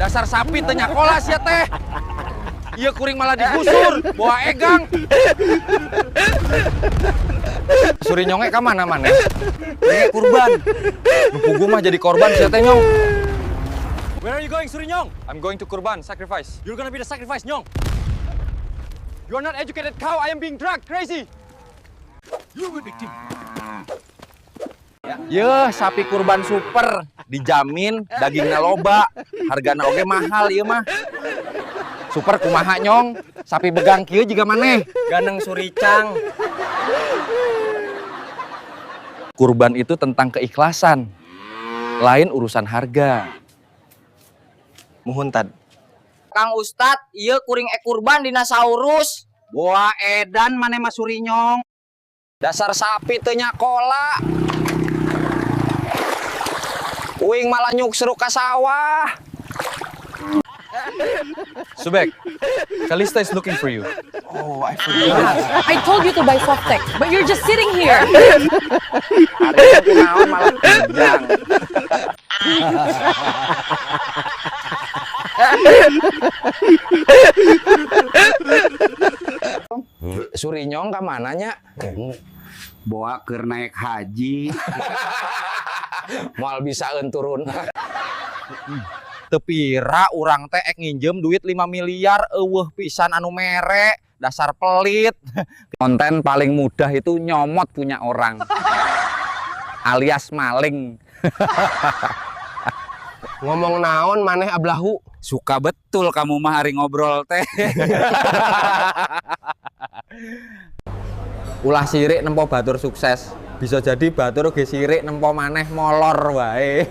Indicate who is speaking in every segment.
Speaker 1: Dasar sapi teu nyakola sia teh. Ieu kuring malah digusur, bawa egang. Surinyong ka mana maneh? Ini kurban. Nu puguh mah jadi korban sia teh, Nyong.
Speaker 2: Where are you going, Surinyong?
Speaker 1: I'm going to kurban, sacrifice.
Speaker 2: You're gonna be the sacrifice, Nyong.
Speaker 1: You are not educated cow, I am being drugged, crazy.
Speaker 2: You will victim.
Speaker 1: Yeuh, sapi kurban super, dijamin dagingna loba, hargana oge mahal ieu mah. Super kumaha, Nyong? Sapi begang kieu jiga maneh.
Speaker 2: Ganeng suricang.
Speaker 1: Kurban itu tentang keikhlasan, lain urusan harga.
Speaker 2: Muhun tad.
Speaker 3: Kang Ustad, ieu kuring ek kurban dinosaurus.
Speaker 4: Boa edan maneh mah, Surinyong.
Speaker 1: Dasar sapi teu nyakola. Uing malah nyuksruk ka sawah. Subek, Kalista is looking for you.
Speaker 2: Oh, I forgot.
Speaker 5: I told you to buy Softex, but you're just sitting here.
Speaker 1: Ari kunaon malah pinjang. Surinyong ka mana nya?
Speaker 4: Boa keur naik haji.
Speaker 1: Moal bisaeun turun. Teu pira urang teh ek nginjem duit 5 miliar euweuh pisan anu mere, dasar pelit. Konten paling mudah itu nyomot punya orang. Alias maling.
Speaker 2: Ngomong naon maneh, ablahu?
Speaker 4: Suka betul kamu mah hari ngobrol teh.
Speaker 1: Ulah sirik nempo batur sukses. Bisa jadi batur ge sirik nempo maneh molor wae.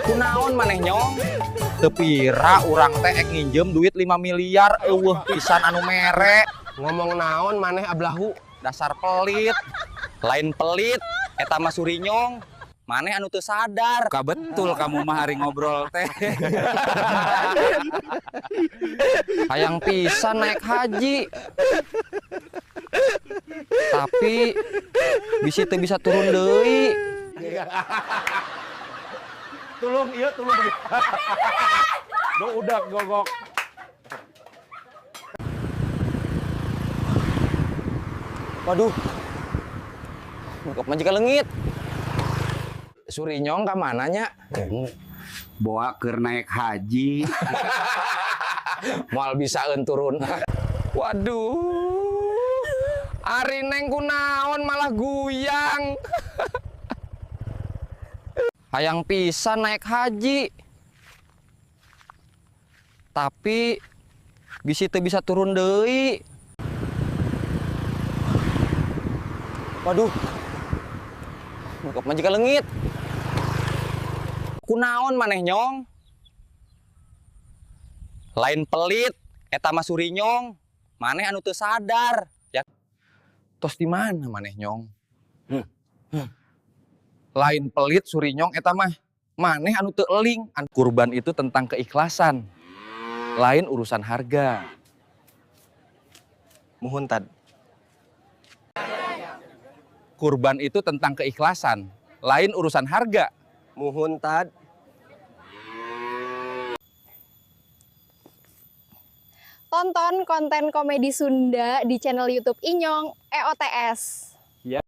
Speaker 1: Kunaon maneh, Nyong? Teu pira urang teh ek nginjem duit 5 miliar euweuh pisan anu mere.
Speaker 2: Ngomong naon maneh, ablahu?
Speaker 1: Dasar pelit. Lain pelit, eta mah Surinyong. Maneh anu teu sadar.
Speaker 4: Suka betul kamu mah hari ngobrol teh.
Speaker 1: Hayang pisan naik haji. Tapi bisi teu bisa turun deui.
Speaker 6: Tulung, iya tulung. Duh, udah gogok.
Speaker 1: Waduh. Kok majikan leungit. Surinyong ka mana nya?
Speaker 4: Boa keur naik haji.
Speaker 1: Moal bisaeun turun. Waduh. Ari neng kunaon malah guyang. Hayang pisan naik haji. Tapi bisi teu bisa turun deui. Waduh. Kok majikan leungit. Kunaon maneh, Nyong? Lain pelit, eta mah Surinyong. Maneh anu teu sadar. Ya. Tos di mana maneh, Nyong? Lain pelit, Surinyong, eta mah. Maneh anu teu eling. Kurban itu tentang keikhlasan. Lain urusan harga.
Speaker 2: Muhun tad.
Speaker 1: Kurban itu tentang keikhlasan, lain urusan harga.
Speaker 2: Muhun tad.
Speaker 7: Tonton konten komedi Sunda di channel YouTube Inyong EOTS.